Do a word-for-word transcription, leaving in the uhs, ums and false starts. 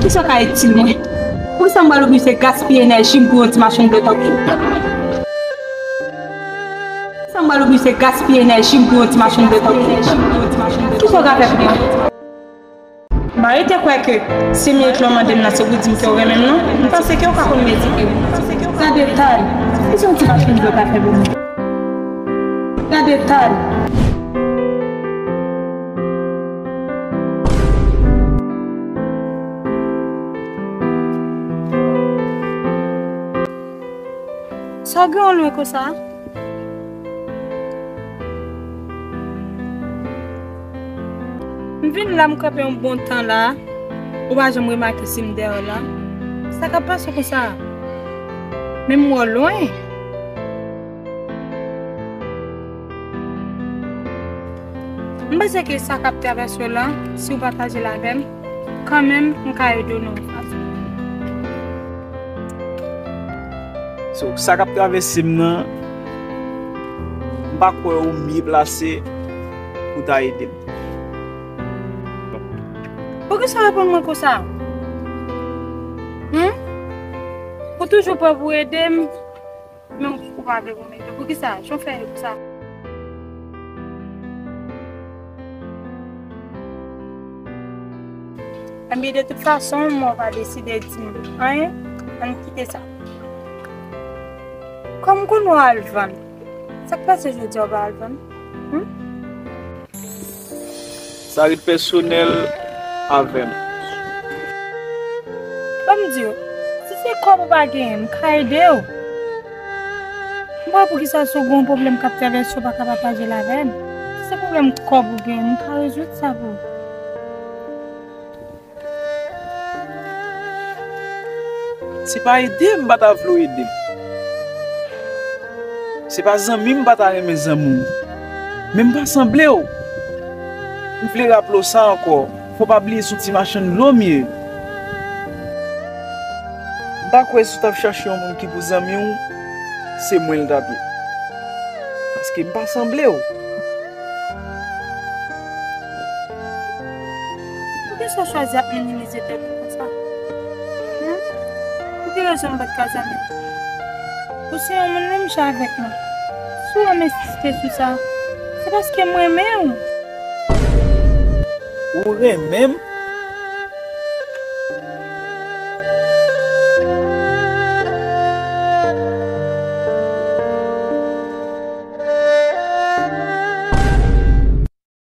Kisa w ka itil mwen? Poukisa m pral oblije gaspiye enèji m pou yon ti machin dlo tankou w? Poukisa m pral oblije gaspiye enèji m pou yon ti machin dlo tankou w? Kisa w ka fè pou mwen? M pa rete kwè ke si m ye ke w mande m nan, se pou di m ke w renmen m, non. M panse ke w ka konn medike m. Gade tan. Kisa yon ti machin dlo ka fè pou mwen? Gade tan. Sa w gen w lwen konsa? M vin la, m kanpe yon bon tan la. Ou pa janm remake si m dèyè w la. Sa k ap pase w konsa? Men m wè w lwen. M panse ke sa k ap travèse w la, si w pataje l avè m, kanmenm, m ka ede w nan yon fason. So, sa k ap travèse m nan, m pa kwè ou mye plase pou ta ede m. Poukisa w reponn mwen konsa? Hum? Ou toujou prè pou ede m, men ou pa vle pou m ede w. Poukisa? Jan w fè ye konsa? Ebyen, de tout fason, mwen pa deside di m anyen, ann kite sa. Kòm kounye w al vann, sa k pase jodi a w pa al vann? Hum? Sa ret pèsonèl avè m. Ban m di w, si se kòb ou pa genyen, m ka ede w. M pa wè poukisa si w gen yon pwoblèm k ap travèse w pa ka pataje l avè m. Si se pwoblèm kòb ou genyen, m ka rezoud sa pou ou. Se pa ede m pa ta vle w ede m. Se pa zanmi m pa ta renmen zanmi w. Men m pa sanble w. M vle raple w sa ankò. Fò w pa bliye se yon ti machann dlo m ye. M pa kwè si w t ap chache yon moun ki pou zanmi w, se mwen l t ap ye. Paske m pa sanble w. Poukisa w chwazi ap minimize tèt ou konsa? Hum? Pou ki rezon m pa t ka zanmi w? Ou se yon moun menm jan avèk mwen. Si w wè m ensiste sou sa, se paske m renmen w. Ou renmen m?